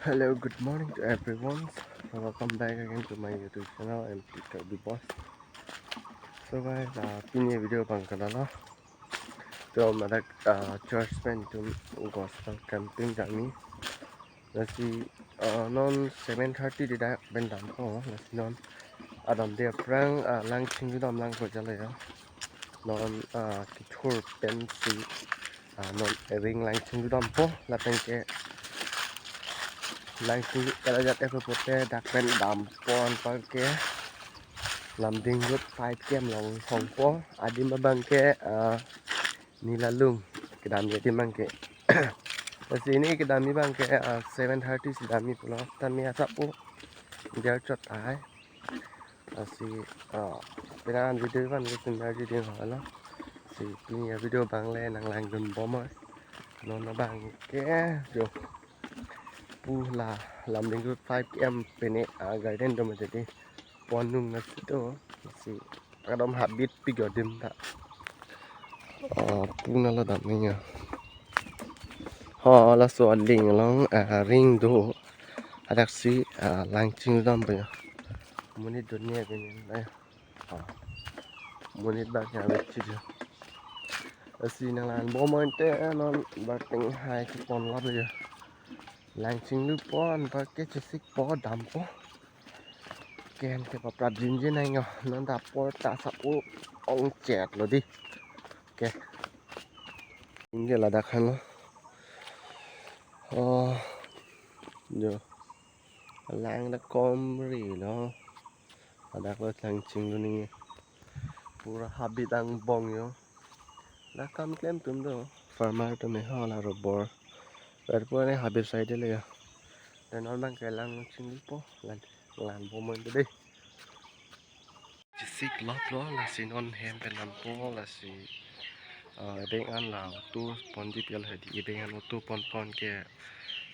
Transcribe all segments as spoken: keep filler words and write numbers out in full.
Hello, good morning to everyone. So welcome back again to my YouTube channel, M T Karbi Boss. So guys, uh, pini video abang ke lalo. So madak uh, church pen itum gospel camping kami. Lasi uh, non seven thirty di dak pen dampo. Lasi non adamde aphrang uh, lang chingdam lang ko jala ya. Non uh, kithur pensi uh, non ring lang chingdampo lapen ke lang chingdam kala jat epe pote dak pen dampo anparke Lumding Road five K M along hongpo. Adim abang ke uh, Nilalung kedam adim abang ke. Lasi pini kedam abang ke uh, seven thirty si damji pulo tame asap o dia chot ahai. Lasi uh, penang video abang ke sendiri di halo. Si pini avideo abang le nanglangdun bom oi. Non abang ke jo pu la Lumding Road five K M pene uh, garden do mati di. Pon nung nasi do si kadom habit pik adim ta. Oh, pu nalo dam ni ya. Ho laso aling along uh, ring do. Adak si uh, lang chingdampo ya. Monit do ni abini ya. Monit bak ya abit chit ya. Lasi nanglang bom oi te non bak ting hai kepon lap ya. Lang chinglupo anparke chesikpo dampo. Ken ke papra jinjin nang yo non dapo ta asap o ongchet lo di. Ke. Inge ladak han lo. Oh. Jo. Lang dak kom ri lo. Ladak lo lang chinglu ni. Pura habit angbong yo. Dak kam klem atum do. Farmer atum e ho la robor. Ber pura ne habit side le ya. Dan non abang ke lang chinglupo. Lan lang bom oi de. Chesik lap lo lasi non hem pen dampo lasi. Uh, ebeng an la auto ponji pi al hedi ebeng an auto pon pon ke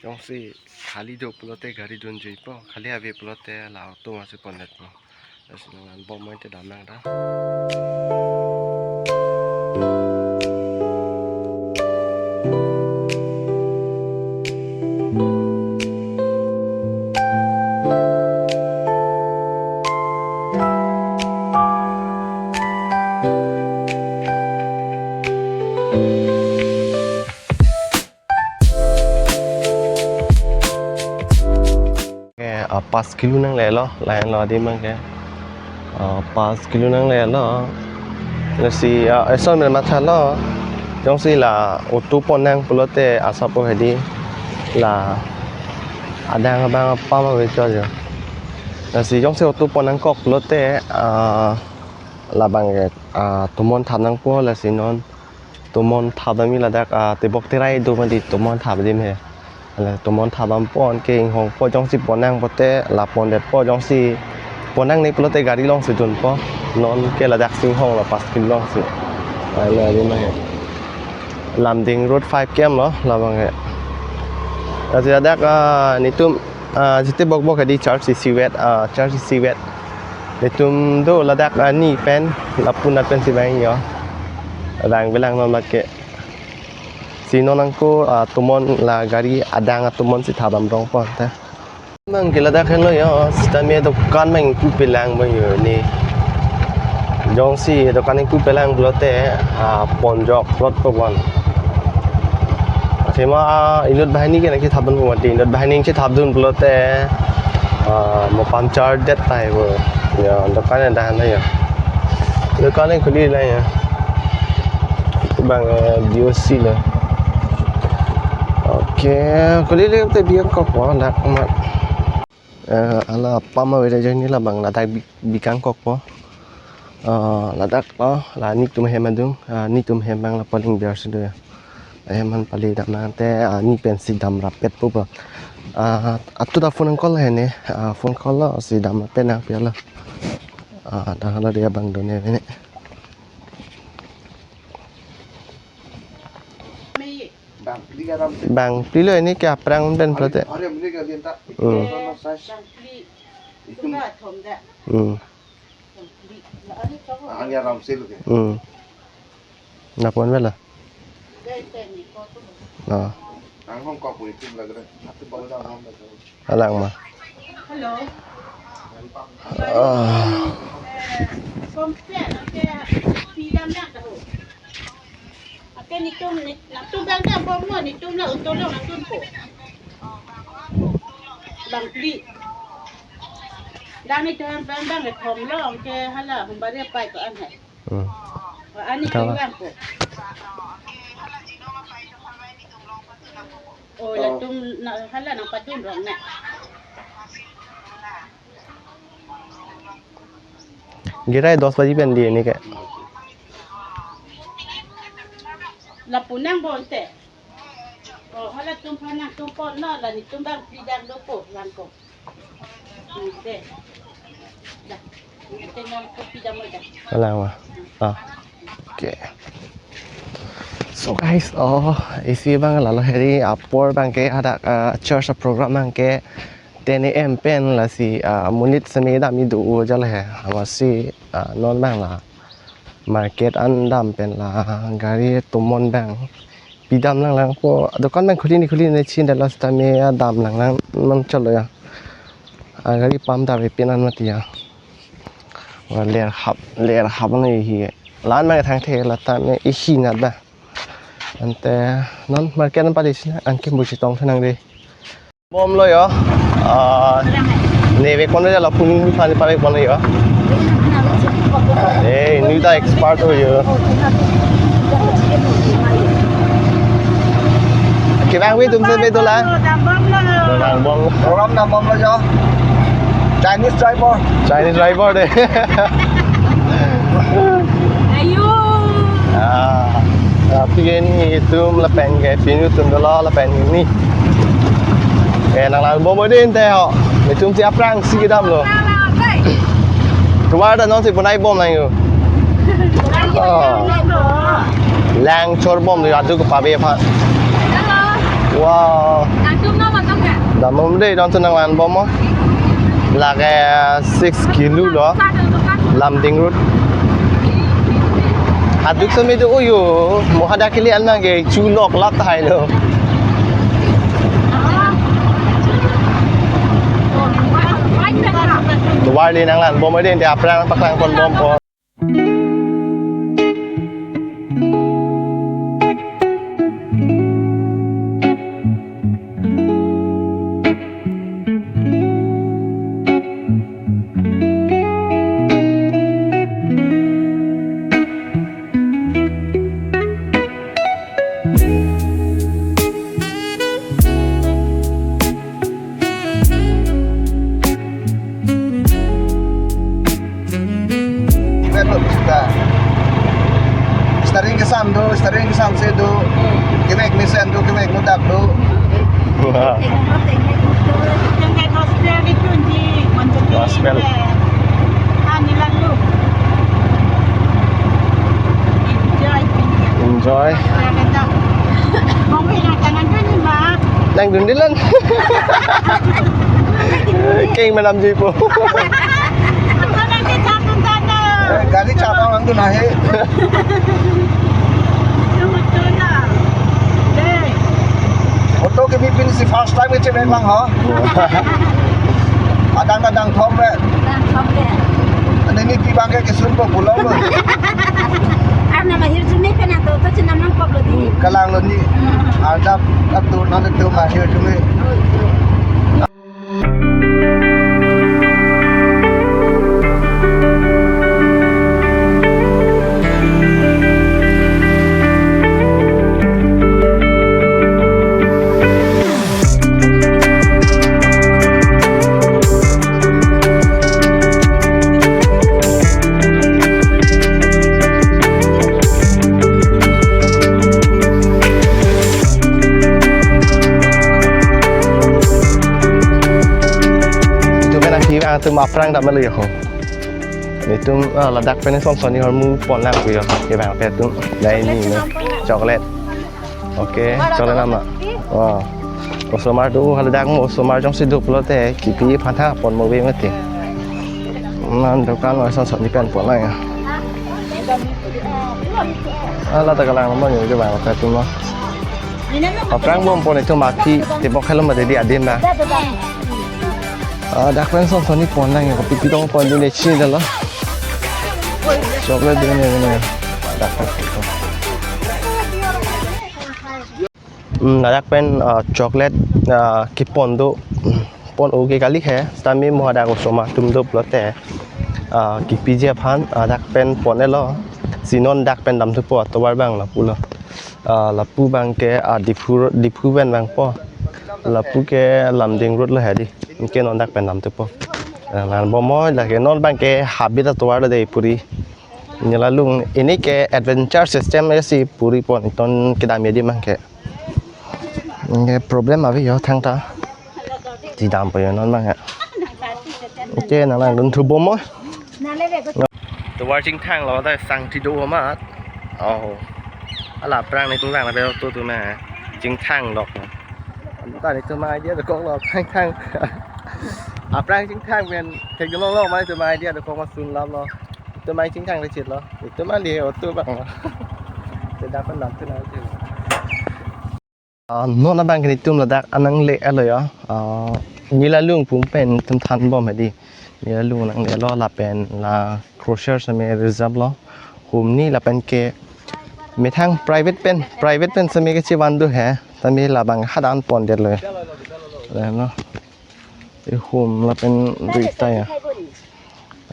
jongsi khali do pulote gari dunjuipo, khali ave pulote la auto masi pondetpo. Lasi nanglang bom oi te dam nang da. Ke, ah, pas kilo nanglelo, lain lo adim abang ke. Ah, pas kilo nanglelo. Lasi, ah, eson men mathalo. Jongsi la auto pon nang pulote asap o hedi la adang abang apam ave cho jo. Lasi jongsi auto pon nangkok pulote, ah, labang ke, ah, tomon thap nangpo lasi non tomon thap damji ladak, ah, tebok terai do mati tomon thap adim he. Ala tomon thap dampo anke inghongpo jongsi pon nang pote la pondetpo jongsi pon nangne pulote gari alongsi dunpo. Non ke ladak si inghong lo pas kilo alongsi. Ala adim he. Lumding Road five K M lo labang he. Lasi ladak, ah, netum, ah, jite bok bok hedi church isi vet, ah, church isi vet. Netum do ladak ani pen lapu nat pensi bang yo. Rang belang non lake. Si non angko, ah, tomon la gari adang atomon si thap dam rong pon ta. Abang ke ladak henlo yo, sitame dokan abang ingpu pelang abang yo ni. Jongsi dokan ingpu pelang pulote, ah, ponjok plot po bon. Athema, ah, inut banghini ke nangchethap dunpo mati, inut banghini chethap dun pulote, ah, mo puncture det tahai bo. Ya, dokan anta han ya. Dokan khuli la ya. Abang, eh, D O C lo. Oke, khuli le te biang kok po dak mat. Eh, ala apam ave ta jani labang ladak bi-, bikang kokpo. Eh, ladak lo, la netum hem adung, ah, netum hem abang lapu aling biar si do ya. Hem aphan pali dam nang te, ah, ne pensi dam rapet po ba. Ah, atu ta phone call he ne, ah, phone call lo, si dam rapet nang pi lo. Ah, dak lo dia abang do ne ne. Bang, pilo ini ke aphrang pen pulote. Hmm. Hmm. Hmm. Lapu-an velo. Nah. Alang ma. Hello. Ah. Kompet, oke, pidam na tahu. Oke, netum, nangtum bang dambomlo, netum la untolong nangtum ko. Bang phli. Dang netum bang bang le thomlo, oke, hala, humbari apai ko-an hai. Hmm. Ani kawa. Tinggal ko. Oh, latum na hala nangpadun rong na. Girai dos baji pen di ini ke. Lapu nangbom te. Oh, hala tum phan nangtum pon no, la netum bang pidam dopo, langkong. Alang ma. Ah. Okay. So guys, oh, isi bang lalo heri apor bang ke ada, ah, church program bang ke ten A M pen lasi, ah, monit seme dam idu uja le he. Amatsi, ah, non bang la market an dam pen la gari tumon bang. Pidam lang lang po, dukan bang khuli ni khuli ni chin dala sitame adam lang lang non chalo ya. Ah, gari pam ta ve pinan mati ya. Wa ler hap, ler hap ni hi. Lan ma thang the la ta me ihi na da. Ante non market an pali sina angke busi tong senang de. Bomlo yo. Ah, ne ve kon de la puni phan pare kon yo. Eh, ni ta expert ho yo. Kevang ve tum se ve dola. Dambomlo. Dambomlo. Program dambomlo yo. Chinese driver. Chinese driver de. Ayo. Ah, tapi ini itum lapen ke pinu tum dolo lapen ini. Eh, nanglangbom ode inte ho. Itum si aphrangsi kedamlo. Tumar ta non si punai bom lang yo. Oh. Lang chor bom di adu ke pabe pha. Wow. Dambom de don tu nanglangbom mo. Lake six kilo lo. Lumding Road. Aduk semi tu uyu. Mo hadak kili an nang ke chu lok lap tahai lo. Warli nanglangbom de aphrang paklang pon bom po. Ibat lo kita. Steering kesam do, steering kesam se do. Kemek mesen do, kemek mudak do. Wah. Gospel. Enjoy. Nangdun dilan. Keng manam jui po. Gari chapa nangdun ahe. Auto kemi pini si first time kecil memang ha. Adang adang thom re. Adang thom re. Ane ni pi bangke kesun po pulo lo. Arnam ahirjume pen ato to chenam nangkok lo di. Kalang lo ni. Arjap atur nang tu mahirjume. Itum pen aki atum aphrang dam lo yo. Itum, ah, ladak pen son son ni hormu pon lang ku yo. Kevang pen atum. Dai ni ne. Chocolate. Oke, chocolate nama. Wah. Osomar tu haladak mo osomar jongsi duplo te kipi phantha pon mo ve mati. Nan dukan wa son son ni pen pon lang ya. Ala ta kalang mo yo kevang pen atum lo. Aphrang bom pon itum aphi tebok helo mati di adim na. Ah, dak pen son son ni pon nang ya, kopi pitong pon di ne chinilo. Chocolate di ne ne. Dak pen. Hmm, ladak pen, ah, chocolate, ah, kepon do, hmm, pon oge kali he, sitame mo hadak osomar atum do pulote, ah, kepiji aphan, ah, dak pen pon-elo, si non dak pen damthupo, tovar abang lapulo. Ah, lapu abang ke, ah, Diphu, Diphu pen vangpo, lapu ke Lumding Road lo he di, ke non dak pen damthupo. Ah, nang bomoi lake non abang ke habit atovar lo de puri. Nila lung ini ke adventure system ya si puri pon itum kedam ya di mang ke. Ini problem abi yo thangta. Di dampo yo non mang ya. Oke, nang nang dun thupo mo. Tovar chingthanglo ta sang ti do amat. Oh. Ala aphrang netum vang la be to tu ma. Chingthanglo. Ta netum idea dokoklo chingthang. Aphrang chingthang pen thekdunlonglo ma netum idea dokok ma sunlaplo. Itum mai chingthang le chitlo. Itum ali otu abang lo. Te dak pen dam tu na tu. Ah, non abang ke netum ladak anang le-elo ya. Ah, Nila Lung pum pen itum than bom he di. Nila Lung nang le-elo lapen la crochet sitame reserve lo. Hum ni lapen ke methang private pen, private pen sitame kechevan do he. Sitame labang hadak an pondetlo ya. Leno. Ihum lapen duita ya.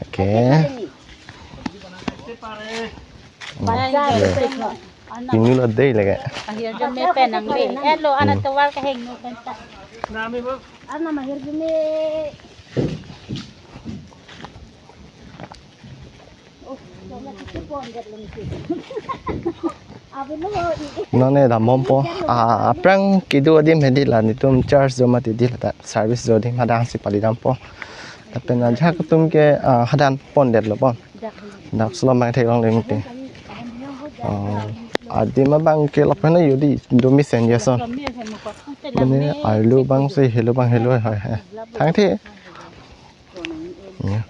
Oke. Pinu la dei lagi. Ahir jume pen nang le. Elo ana tovar kehingno pen ta. Ana mahir jume. Non ne dam bompo. Ah, aphrang kedo adim he di la netum church do mati di la ta service do adim hadak si pali dampo. Lapen ajahak atum ke, ah, hadak an pondetlo pon. Dak solo mang theklongle mati. Ah, adim abang ke lapen yo di do mesen ya son. Mane arlo abang si helo abang helo hai hai. Thangthe. Ya.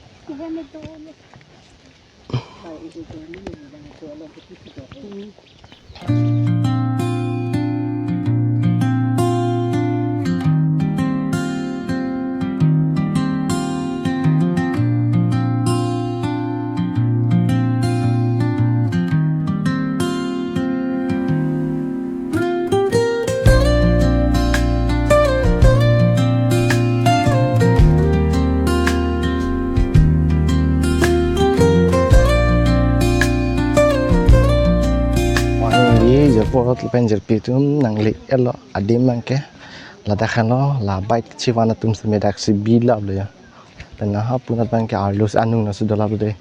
Wah, ini aja porot lapen jirpi atum nang le-elo adim abang ke. Ladak anlo, la bike chevan atum sitame dak si bilaplo ya. Lapen ha punat abang ke arlo si anung na si dolaplo de.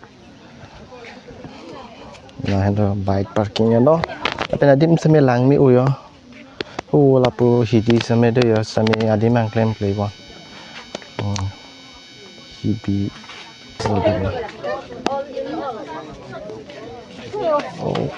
La hendo bike parking anlo. Lapen adim sitame langme-o yo. O lapu hidi sitame do yo, sitame adim abang klemkle bo. Hmm. Hidi. Oh.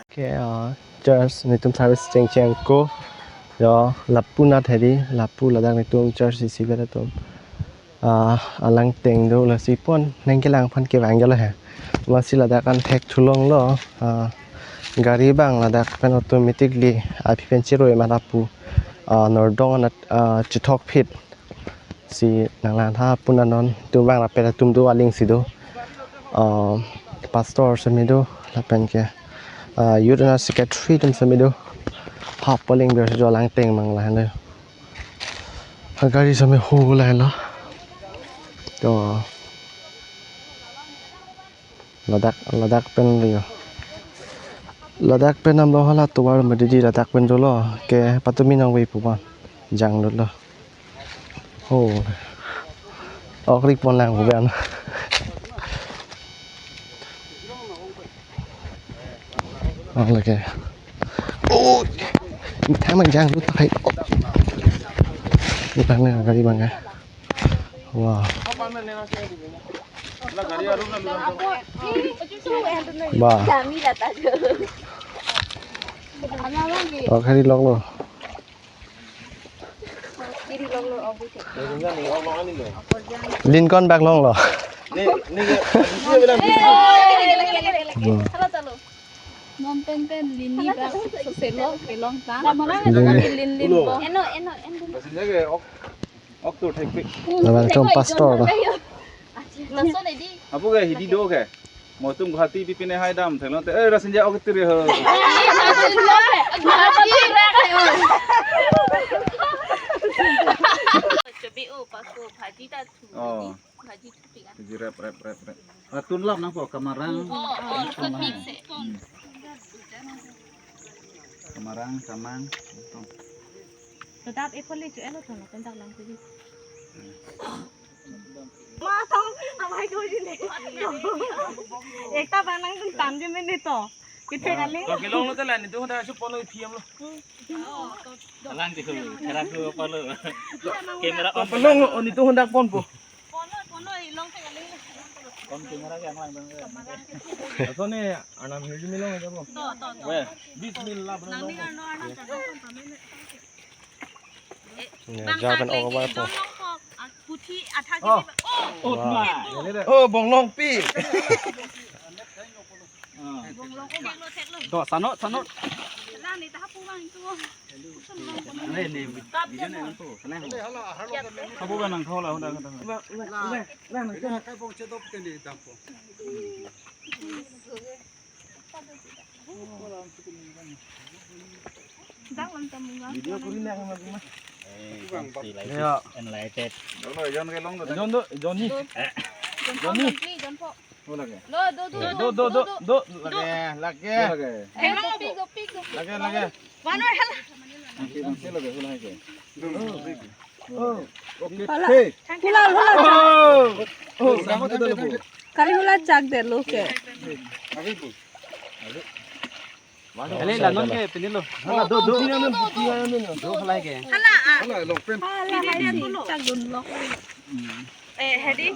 Ke, ah, church netum service chengcheng ko. Yo, lapu nat he di, lapu ladak netum church isi vet atum. Ah, alang teng do lasi pon, nang kelang aphan kevang jalo he. Lasi ladak an thekthulonglo, ah, gari abang ladak pen automatically aphi pen chiroi ma lapu, ah, Nordong anat, ah, chithok phit. Si nang lang tha pun anon tu abang rapet atum do aling si do. Ah, pastor sitame do lapen ke Ah, youth na secretary atum sitame do. Ha, polling bureau si jo langteng mang lahenlo. Ha, gari sitame hu lahenlo. To. Ladak, ladak pen lo jo. Ladak pen damlo hala tovar ma didi ladak pen dolo. Ke patumi nangve pu ban. Jang dolo. Oh. Ok ri pon lang pu ban. Oh, lake. Oh. Methang mang jang lut tahai. Methang na gari bang ya. Wah. Bah. Ok, hari lok lo. Lincoln bak long lo. Wah. Non pen pen lini bak soselo kelong ta. Lini. Lin, lin, lin. Eno, eno, eno. Ladak atum pastor lo. Lason edi. Apo ke hidi do ke. Mo atum Guwahati pi pine hai dam thenglo te. Eh, Rasinja ok tiri ho. Chobi o pasko bhaji ta thu. Oh. Bhaji thu pi a. Bhaji rep, rep, rep, rep. Ah, tun lap nangpo kamarang. Oh, oh, tun mix eh. Kamarang, kamang. Tetap ekoli chu elo thon, lapen dak lang tu. Ma thong, amai ko ji ne. Ekta banang tun tam je mene to. Kithek kali. To kelong lo ta la, netum dak su pon lo, iphi am lo. Alang ke tu, cara tu apa lo? Camera on. Pon lo, netum dak pon po. Pon lo, pon lo, ilong te kali. Pon camera ke ang lang bang. Aso ne, anam hirjumi long aja po. To, to, to. Weh, bismillah, bro. Nang ni ano, ano, to, to, to, to. Ya, bang jawaban sang over lagi, po. Don long po. Ah, puthi atha. Oh. Kini ba? Oh. Wah. Ma. Oh, bonglongpi. Ah. Bonglong, oh, bonglong, thek lo. Do, sanot, sanot. Lang ni ta pu bang tu. Are ni, video ni tu. Sana. Apo ba nang khau la, hunda, hunda. Uba, uba, uba. Lang, lang, lang. Kai bong chedok te ni dampo. Video kuri lang ma, ma. Eh, enlighted. Dono, John ke long do. John do, Johnny. Johnny. John po. Ho lage. Lo, do, do, do, do, do, do. Lage, lage. Lage. Hello, pick up, pick up. Lage, lage. One hour hello. Lage, lage, hula ke. Oh, okay. Hala. Hey. Hula, hula. Oh. Oh, sama tu dah lebu. Kali hula chak de lo ke. Lagi bu. Kali la non ke pini lo. Hala, do, do. Pini lo, pini lo. Do hala ke. Hala, ah. Hala, long pen. Hala, hai si. Chak dun lo. Eh, hedi.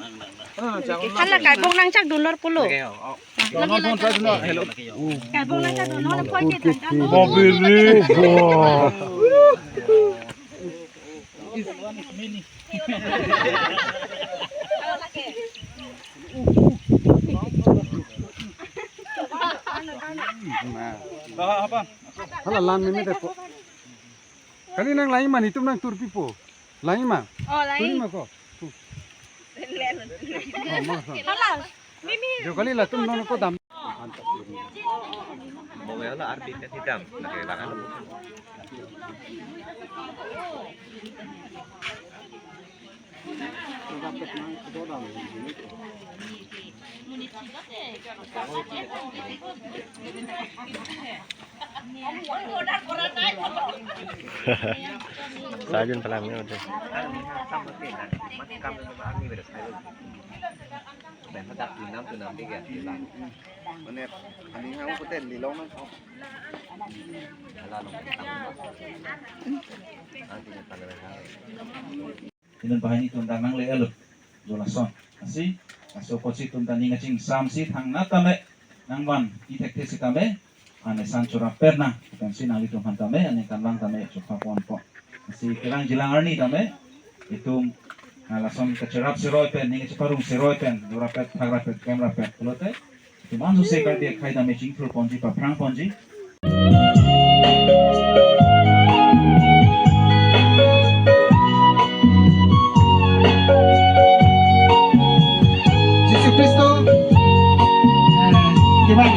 Ah, chak dun lo. Hala, kai bong nang chak dun lo pulo. Lagi, oh, oh. Lagi, lagi. Hello. Kai bong nang chak dun lo, phone ke tangka. Babere, wah. Hala lan meme deko. Kali nang lain ma, netum nang turpi po. Lain ma. Oh, lain. Turi ma ko. Oh, ma. Hala. Mimi. Jo kali latum non ko dam. Mobile lo arti ka hitam. Lagi bang. Sajun palang ni udah. Mane, ani hang ko ten ni long nang. Ala long. Ang tingin pa ni tun ta nangle elo. Jo lason. Lasi, lasi apotsi tun ta ning kachingsamsi thangnat tame nangvanji thekthe sitame. Anesan chorap pernang. Pensi nanglitum aphan tame, aningkanvang tame chopha ponpo. Lasi kelang jilang arni tame. Itum, ah, lason kacherap siroi pen, ning kacheparong siroi pen, dorapet, thakrapet, kemrapet pulote. Itum ansose Karbi akhei tame chingthur ponji, paphrang ponji. Jisu Kristo, eh, kevang.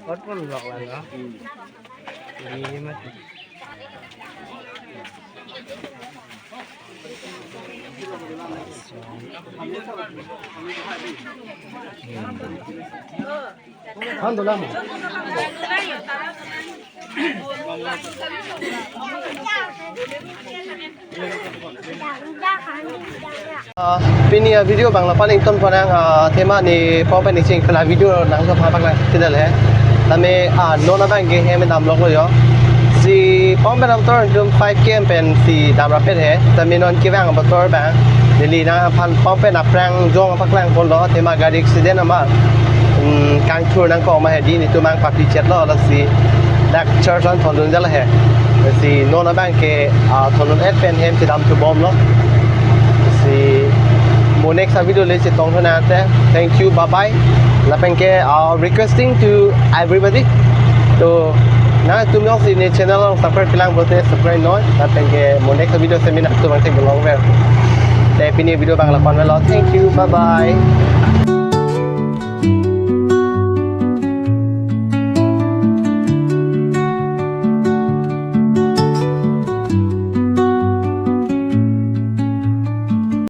Kot pon lok la lo. Ini mati. Han dolam. Ah, pini a-video abang lapu-an ingtonpon nang, ah, athema ne pongpen isi ingpela video nangtum aphan paklang kedal he. Tame, ah, non abang ke hem damlok lo jo. Si pongpen ator jum five K M pensi damrapet he. Tame non kevang ator abang neli nangphan pongpen aphrang jong paklang ponlo, athema gari accident ama, mm, kangthur nangkok ma he, di netum mang papi chet lo, lasi dak church an thondun jala he. Si non abang ke, ah, thondun-et pen hem chedam thu bomlo. Si mo next a-video le chetong thu nang te. Thank you, bye bye. Lapen ke, ah, requesting to everybody. To nangtum jongsi ne channel along subscribe kelang pulote subscribe noi. Lapen ke mo next a-video seminar tu bang tek belong ver. Te pini video abang lapu-an lo. Thank you, bye bye.